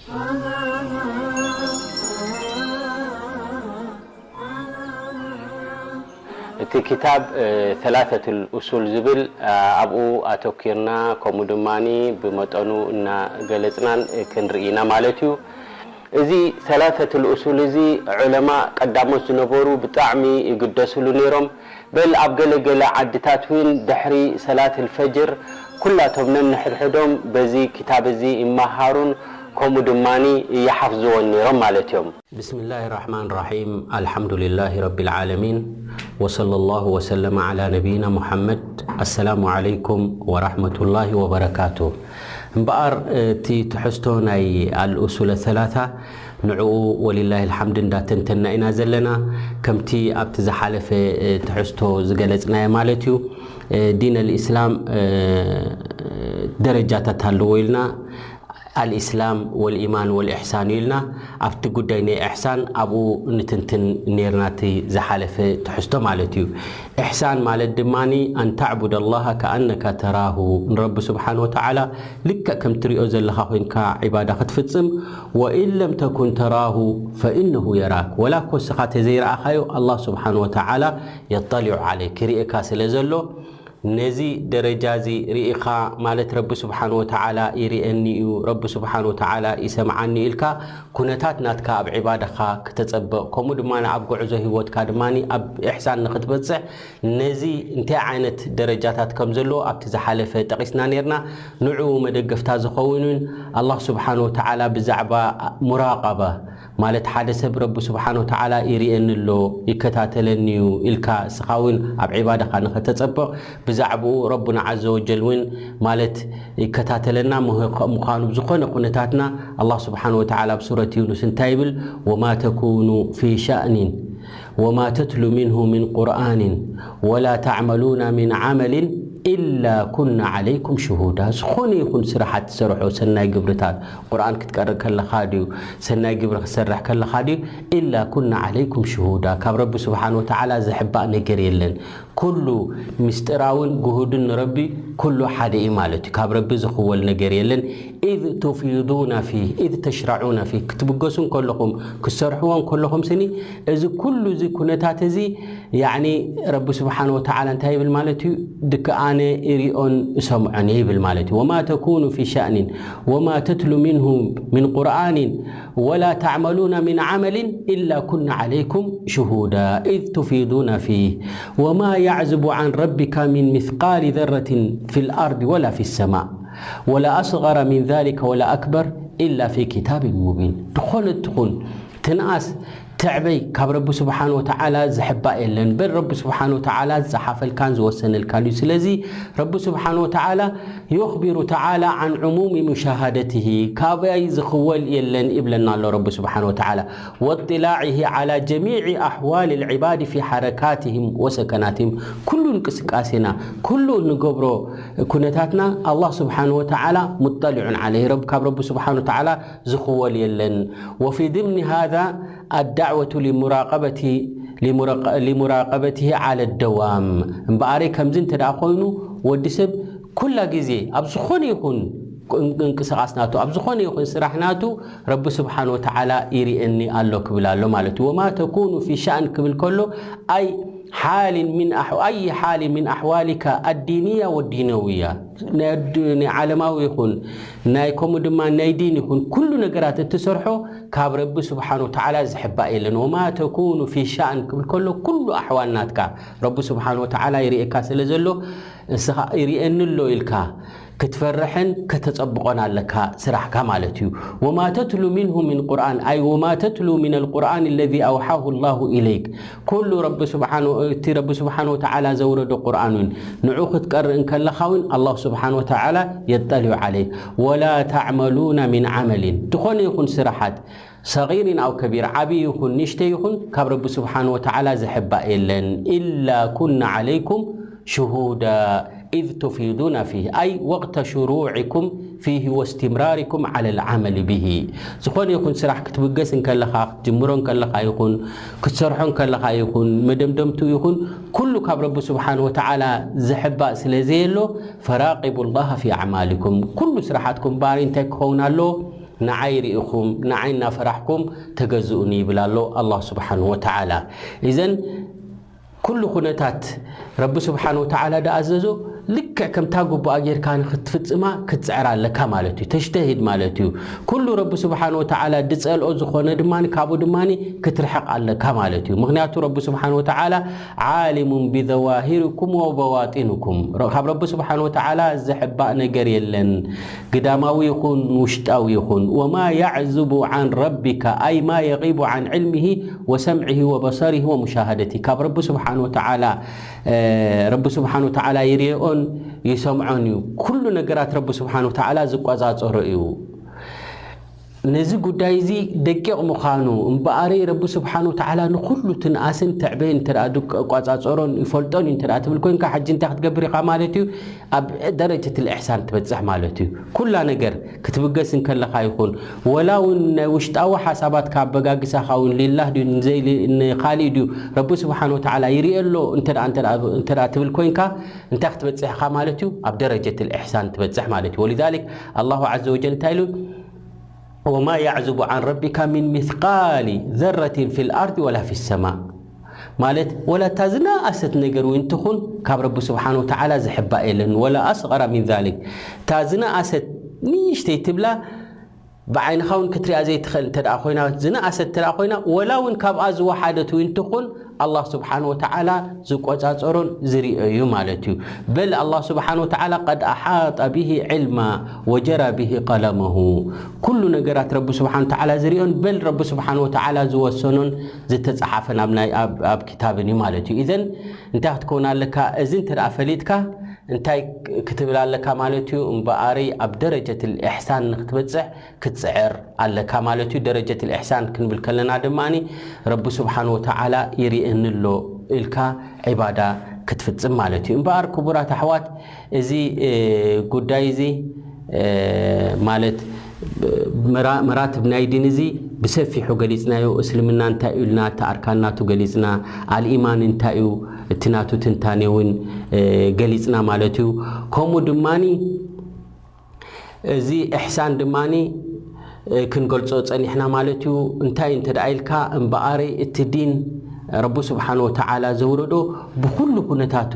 እቲ ክታብ ሰላሰቱል ኡሱል ዝብል ኣብኡ ኣተኪርና፣ ከምኡ ድማ ብመጠኑ እናገለፅናን ክንርኢ ኢና ማለት እዩ። እዚ ሰላሰቱል ኡሱል እዚ ዑለማ ቀዳሞት ዝነበሩ ብጣዕሚ ይግደስሉ ነይሮም። በል ኣብ ገለገለ ዓድታት እውን ድሕሪ ሰላት ልፈጅር ኩላቶም ነንሕድሕዶም በዚ ክታብ እዚ ይመሃሩን ከምኡ ድማ ይሓፍዝዎን ነይሮም ማለት እዮም። ብስምላህ ራሕማን ራሒም፣ ኣልሓምዱሊላህ ረቢል ዓለሚን፣ ወሰለላሁ ወሰለመ ዓላ ነቢይና ሙሓመድ። ኣሰላሙ ዓለይኩም ወራሕመቱላሂ ወበረካቱ። እምበኣር እቲ ትሕዝቶ ናይ ኣልኡሱለ ሰላሳ ንዕኡ ወሊላሂ ልሓምድ እንዳተንተና ኢና ዘለና። ከምቲ ኣብቲ ዝሓለፈ ትሕዝቶ ዝገለጽናዮ ማለት እዩ። ዲን ኣልኢስላም ደረጃታት ኣለዎ ኢልና፣ ኣልኢስላም ወልኢማን ወልኢሕሳን ኢልና ኣብቲ ጉዳይ ናይ ኢሕሳን ኣብኡ ንትንትን ነይርና፣ እቲ ዝሓለፈ ትሕዝቶ ማለት እዩ። ኢሕሳን ማለት ድማ ኣን ተዕቡድ ኣላሃ ከኣነካ ተራሁ፣ ንረቢ ስብሓን ወተዓላ ልክዕ ከም ትሪኦ ዘለኻ ኮይንካ ዒባዳ ክትፍጽም። ወኢን ለም ተኩን ተራሁ ፈኢነሁ የራክ፣ ወላ እኮ እስኻ ተዘይረኣኻዮ ኣላህ ስብሓን ወተዓላ የጠሊዑ ዓለይክ፣ ይርእየካ ስለ ዘሎ፣ ነዚ ደረጃ እዚ ርኢኻ ማለት ረቢ ስብሓን ወተዓላ ይርእየኒ እዩ፣ ረቢ ስብሓን ወተዓላ ይሰምዓኒ ኢልካ ኩነታት ናትካ ኣብ ዒባዳኻ ክተጸብቕ፣ ከምኡ ድማ ኣብ ጉዕዞ ህይወትካ ድማ ኣብ ኢሕሳን ንኽትበጽሕ፣ ነዚ እንታይ ዓይነት ደረጃታት ከም ዘለዎ ኣብቲ ዝሓለፈ ጠቒስና ነይርና። ንዕኡ መደገፍታ ዝኸውን እውን ኣላህ ስብሓን ወተዓላ ብዛዕባ ሙራቐባ ማለት ሓደ ሰብ ረቢ ስብሓን ወተዓላ ይርእየኒ ኣሎ፣ ይከታተለኒ እዩ ኢልካ እስኻ እውን ኣብ ዒባዳኻ ንኸተጸብቕ ብዛዕባኡ ረቡና ዓዘ ወጀል እውን ማለት ይከታተለና ምህ-፣ ምዃኑ ብዝኾነ ኩነታትና ኣላህ ስብሓን ወተዓላ ኣብ ሱረት ዩኑስ እንታይ ይብል? ወማ ተኩኑ ፊ ሸእኒን ወማ ተትሉ ሚንሁ ሚን ቁርኣንን ወላ ተዕመሉና ሚን ዓመልን ኢላ ኩና ዓለይኩም ሽሁዳ። ዝኾነ ይኹን ስራሓት ትሰርሖ፣ ሰናይ ግብርታት፣ ቁርኣን ክትቀርእ ከለኻ ድዩ፣ ሰናይ ግብሪ ክትሰርሕ ከለኻ ድዩ፣ ኢላ ኩና ዓለይኩም ሽሁዳ፣ ካብ ረቢ ስብሓን ወተዓላ ዝሕባእ ነገር የለን። ኩሉ ምስጢራውን ግሁድን ንረቢ ኩሉ ሓደ እዩ ማለት እዩ። ካብ ረቢ ዝኽወል ነገር የለን። ኢዝ ቱፊዱና ፊህ፣ ኢዝ ተሽረዑና ፊህ፣ ክትብገሱ እንከለኹም፣ ክትሰርሕዎ እንከለኹም ስኒ፣ እዚ ኩሉ እዚ ኩነታት እዚ፣ ያዕኒ ረቢ ስብሓን ወተዓላ እንታይ ይብል ማለት እዩ? ድክ ኣነ እሪኦን እሰምዖን እየ ይብል ማለት እዩ። ወማ ተኩኑ ፊ ሸእኒን ወማ ተትሉ ሚንሁ ሚን ቁርኣኒን ወላ ተዕመሉና ሚን ዓመሊን ኢላ ኩና ዓለይኩም ሽሁዳ ኢዝ ቱፊዱና ፊህ ወማ ያዕዝቡ ዓን ረቢካ ሚን ሚስቃሊ ዘረትን ፊል ኣርድ ወላ ፊ ሰማእ ወላ ኣስገረ ሚን ዛሊከ ወላ ኣክበር ኢላ ፊ ኪታቢን ሙቢን። ዝኾነት ትኹን ትንኣስ ትዕበይ ካብ ረቢ ስብሓን ወተዓላ ዝሕባእ የለን። በል ረቢ ስብሓን ወተዓላ ዝጸሓፈልካን ዝወሰነልካን እዩ። ስለዚ ረቢ ስብሓን ወተዓላ ዩኽቢሩ ተዓላ ዓን ዕሙሚ ሙሻሃደትሂ፣ ካባይ ዝኽወል የለን ይብለና ኣሎ ረቢ ስብሓን ወተዓላ። ወጥላዕሂ ዓላ ጀሚዒ ኣሕዋል ልዕባድ ፊ ሓረካትሂም ወሰከናትሂም፣ ኩሉ እንቅስቃሴና፣ ኩሉ እንገብሮ ኩነታትና ኣላህ ስብሓን ወተዓላ ሙጠሊዑን ዓለይሂ፣ ረብ-፣ ካብ ረቢ ስብሓን ወተዓላ ዝኽወል የለን። ወፊ ድምኒ ሃዛ ኣዳዕወቱ ሊሙራቀበቲ-፣ ሊሙራቀ-፣ ሊሙራቀበትሂ ዓለ ደዋም። እምበኣረይ ከምዚ እንተ ደኣ ኮይኑ ወዲ ሰብ ኩላ ግዜ ኣብ ዝኾነ ይኹን እንቅስቃስ ናቱ፣ ኣብ ዝኾነ ይኹን ስራሕ ናቱ ረቢ ስብሓን ወተዓላ ይርእየኒ ኣሎ ክብል ኣሎ ማለት እዩ። ወማ ተኩኑ ፊ ሻእን ክብል ከሎ ኣይ ሓሊን ሚን ኣሕ-፣ ኣይ ሓሊን ሚን ኣሕዋሊካ ኣዲንያ ወዲነውያ፣ ናይ ኣድ-፣ ናይ ዓለማዊ ይኹን ናይ ከምኡ ድማ ናይ ዲን ይኹን ኩሉ ነገራት እትሰርሖ ካብ ረቢ ስብሓን ወተዓላ ዝሕባእ የለን። ወማ ተኩኑ ፊ ሻእን ክብል ከሎ ኩሉ ኣሕዋል ናትካ ረቢ ስብሓን ወተዓላ ይርእየካ ስለ ዘሎ እስኻ ይርእየኒ ኣሎ ኢልካ ክትፈርሕን ከተጸብቖን ኣለካ ስራሕካ ማለት እዩ። ወማ ተትሉ ሚንሁ ሚን ቁርኣን፣ ኣይ ወማ ተትሉ ሚን ኣልቁርኣን ለዚ ኣውሓሁ ላሁ ኢለይክ፣ ኩሉ ረቢ ስብሓን ወ-፣ እቲ ረቢ ስብሓን ወተዓላ ዘውረዶ ቁርኣን እውን ንዑ ክትቀርእ እንከለኻ እውን ኣላሁ ስብሓን ወተዓላ የጠሊዑ ዓለይክ። ወላ ተዕመሉና ሚን ዓመሊን፣ ዝኾነ ይኹን ስራሓት ሰጊሪን ኣው ከቢር፣ ዓብዪ ይኹን ንእሽተይ ይኹን ካብ ረቢ ስብሓን ወተዓላ ዝሕባእ የለን። ኢላ ኩና ዓለይኩም ሽሁዳ ኢዝ ቱፊዱና ፊህ፣ ኣይ ወቅተ ሽሩዕኩም ፊህ ወስትምራርኩም ዓለ ልዓመል ብሂ። ዝኾነ ይኹን ስራሕ ክትብገስ እንከለኻ፣ ክትጅምሮ እንከለኻ ይኹን፣ ክትሰርሖ እንከለኻ ይኹን፣ መደምደምቱ ይኹን፣ ኩሉ ካብ ረቢ ስብሓን ወተዓላ ዝሕባእ ስለ ዘየሎ፣ ፈራቂቡ ላሃ ፊ ኣዕማልኩም፣ ኩሉ ስራሓትኩም ባሪ እንታይ ክኸውን ኣለዎ? ንዓይ ርኢኹም፣ ንዓይ እናፈራሕኩም ተገዝኡኒ ይብል ኣሎ ኣላህ ስብሓንሁ ወተዓላ። እዘን ኩሉ ኩነታት ረቢ ስብሓንሁ ወተዓላ ደኣዘዞ ልክዕ ከምታ ግቡኣ ጌርካ ንኽትፍጽማ ክትጽዕር ኣለካ ማለት እዩ። ተጅተሂድ ማለት እዩ። ኩሉ ረቢ ስብሓንሁ ወተዓላ ድጸልኦ ዝኾነ ድማ ካብኡ ድማ ክትርሕቕ ኣለካ ማለት እዩ። ምኽንያቱ ረቢ ስብሓንሁ ወተዓላ ዓሊሙን ቢዘዋሂርኩም ወበዋጢንኩም፣ ካብ ረቢ ስብሓንሁ ወተዓላ ዝሕባእ ነገር የለን፣ ግዳማዊ ይኹን ውሽጣዊ ይኹን። ወማ ያዕዙቡ ዓን ረቢካ ኣይ ማ የጊቡ ዓን ዕልሚሂ ወሰምዒሂ ወበሰሪሂ ወሙሻሃደቲ፣ ካብ ረቢ ስብሓን ወተዓላ ረቢ ስብሓን ወተዓላ ይርኦን ይሰምዖን እዩ። ኩሉ ነገራት ረቢ ስብሓን ወተዓላ ዝቆጻጸሮ እዩ። ነዚ ጉዳይ እዚ ደቂቕ ምዃኑ እምበኣረይ ረቢ ስብሓን ወተዓላ ንኹሉ ትንኣስን ትዕበይን እንተ ደኣ ዝቆጻጸሮን ይፈልጦን እዩ እንተ ደኣ ትብል ኮይንካ፣ ሕጂ እንታይ ክትገብር ኢኻ ማለት እዩ? ኣብ ደረጀት ልእሕሳን ትበጽሕ ማለት እዩ። ኩላ ነገር ክትብገስ እንከለኻ ይኹን፣ ወላ እውን ናይ ውሽጣዊ ሓሳባትካ ኣበጋግሳኻ እውን ሊላህ ድዩ ንዘይ-፣ ንኻሊእ ድዩ ረቢ ስብሓን ወተዓላ ይርኦ ኣሎ እንተ ደኣ፣ እንተ ደኣ፣ እንተ ደኣ ትብል ኮይንካ፣ እንታይ ክትበጽሕ ኢኻ ማለት እዩ? ኣብ ደረጀት ልእሕሳን ትበጽሕ ማለት እዩ። ወሊዛሊክ ኣላሁ ዓዘ ወጀል እንታይ ኢሉ? ወማ ያዕዙቡ ዓን ረቢካ ሚን ሚስቃሊ ዘረቲን ፊል ኣርዲ ወላ ፊ ሰማ። ማለት፣ ወላ እታ ዝነኣሰት ነገር እውን ትኹን ካብ ረቢ ስብሓን ወተዓላ ዝሕባእ የለን። ወላ ኣስገረ ሚን ዛሊክ፣ እታ ዝነኣሰት ንእሽተይ ትብላ፣ ብዓይንኻ እውን ክትሪኣ ዘይትኽእል እንተ ደኣ ኮይና፣ ዝነኣሰት እንተ ደኣ ኮይና፣ ወላ እውን ካብኣ ዝወሓደት እውን ትኹን፣ ኣላህ ስብሓን ወተዓላ ዝቆጻጸሮን ዝሪኦ እዩ ማለት እዩ። በል ኣላህ ስብሓን ወተዓላ ቀድ ኣሓጠ ብሂ ዕልማ ወጀራ ብሂ ቀለመሁ። ኩሉ ነገራት ረቢ ስብሓን ወተዓላ ዝሪኦን፣ በል ረቢ ስብሓን ወተዓላ ዝወሰኖን ዝተጻሓፈን ኣብ ናይ፣ ኣብ፣ ኣብ ክታብን እዩ ማለት እዩ። ኢዘን እንታይ ክትከውን ኣለካ? እዚ እንተ ደኣ ፈሊጥካ እንታይ ክትብል ኣለካ ማለት እዩ? እምበኣረይ ኣብ ደረጀት ልእሕሳን ንክትበጽሕ ክትጽዕር ኣለካ ማለት እዩ። ደረጀት ልእሕሳን ክንብል ከለና ድማ ረቢ ስብሓን ወተዓላ ይርእየኒ ኣሎ ኢልካ ዒባዳ ክትፍጽም ማለት እዩ። እምበኣር ክቡራት ኣሕዋት፣ እዚ፣ እ፣ ጉዳይ እዚ፣ እ፣ ማለት መራ-፣ መራትብ ናይ ዲን እዚ ብሰፊሑ ገሊጽናዮ። እስልምና እንታይ እዩ ኢልና፣ እቲ ኣርካን ናቱ ገሊጽና፣ ኣልኢማን እንታይ እዩ፣ እቲ ናቱ ትንታኔ እውን፣ እ፣ ገሊጽና ማለት እዩ። ከምኡ ድማኒ እዚ ኢሕሳን ድማኒ፣ እ፣ ክንገልጾ ጸኒሕና ማለት እዩ። እንታይ እንተ ደኣ ኢልካ እምበኣረይ እቲ ዲን ረቢ ስብሓን ወተዓላ ዘውረዶ ብኹሉ ኩነታቱ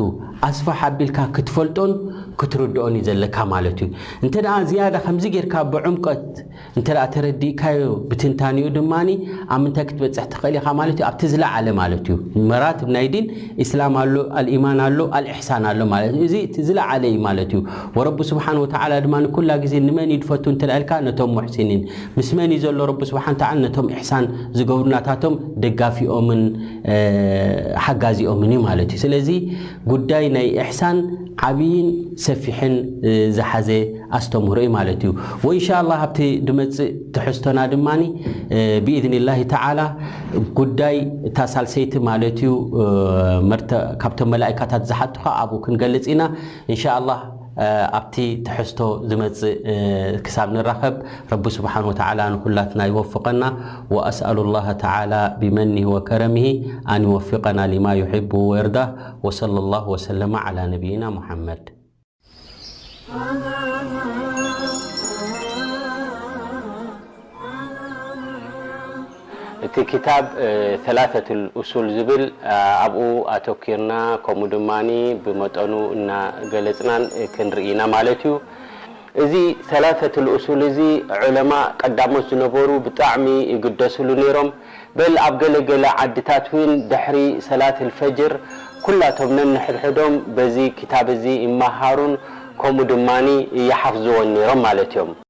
ኣስፋሕ ኣቢልካ ክትፈልጦን ክትርድኦን እዩ ዘለካ ማለት እዩ። እንተ ደኣ ዝያዳ ከምዚ ጌርካ ብዕምቀት እንተ ደኣ ተረዲእካዮ ብትንታኔኡ ድማኒ ኣብ ምንታይ ክትበጽሕ ትኽእል ኢኻ ማለት እዩ? ኣብቲ ዝለዓለ ማለት እዩ። መራትብ ናይ ዲን ኢስላም ኣሎ፣ ኣልኢማን ኣሎ፣ ኣልኢሕሳን ኣሎ ማለት እዩ። እዚ እቲ ዝለዓለ እዩ ማለት እዩ። ወረቢ ስብሓን ወተዓላ ድማ ንኩላ ግዜ ንመን እዩ ዝፈቱ እንተ ደኣ ኢልካ ነቶም ሙሕሲኒን። ምስ መን እዩ ዘሎ ረቢ ስብሓን ወተዓላ? ነቶም ኢሕሳን ዝገብሩ ናታቶም ደጋፊኦምን፣ እ፣ ሓጋዚኦምን እዩ ማለት እዩ። ስለዚ ጉዳይ ናይ ኢሕሳን ዓብይን ሰፊሕን፣ እ፣ ዝሓዘ ኣስተምህሮ እዩ ማለት እዩ። ወኢንሻ ኣላህ ኣብቲ ድመጽእ ትሕዝቶና ድማኒ፣ እ፣ ብኢዝኒላሂ ተዓላ ጉዳይ እታ ሳልሰይቲ ማለት እዩ፣ እ፣ መርተ-፣ ካብቶም መላኢካታት ዝሓቱኻ ኣብኡ ክንገልጽ ኢና። ኢንሻ ኣላህ፣ እ፣ ኣብቲ ትሕዝቶ ዝመጽእ፣ እ፣ ክሳብ ንራኸብ ረቢ ስብሓን ወተዓላ ንኹላትና ይወፍቐና። ወኣስኣሉ ላህ ተዓላ ቢመኒሂ ወከረሚሂ ኣን ይወፊቀና ሊማ ዩሒቡ ወየርዳህ። ወሰለ ላሁ ወሰለመ ዓላ ነቢይና ሙሓመድ። እቲ ክታብ፣ እ፣ ሰላሰቱል ኡሱል ዝብል፣ እ፣ ኣብኡ ኣተኪርና፣ ከምኡ ድማኒ ብመጠኑ እናገለጽናን፣ እ፣ ክንርኢ ኢና ማለት እዩ። እዚ ሰላሰቱል ኡሱል እዚ ዑለማ ቀዳሞት ዝነበሩ ብጣዕሚ ይግደስሉ ነይሮም። በል ኣብ ገለ ገለ ዓድታት እውን ድሕሪ ሰላት ልፈጅር ኩላቶም ነንሕድሕዶም በዚ ክታብ እዚ ይመሃሩን ከምኡ ድማኒ ይሓፍዝዎን ነይሮም ማለት እዮም።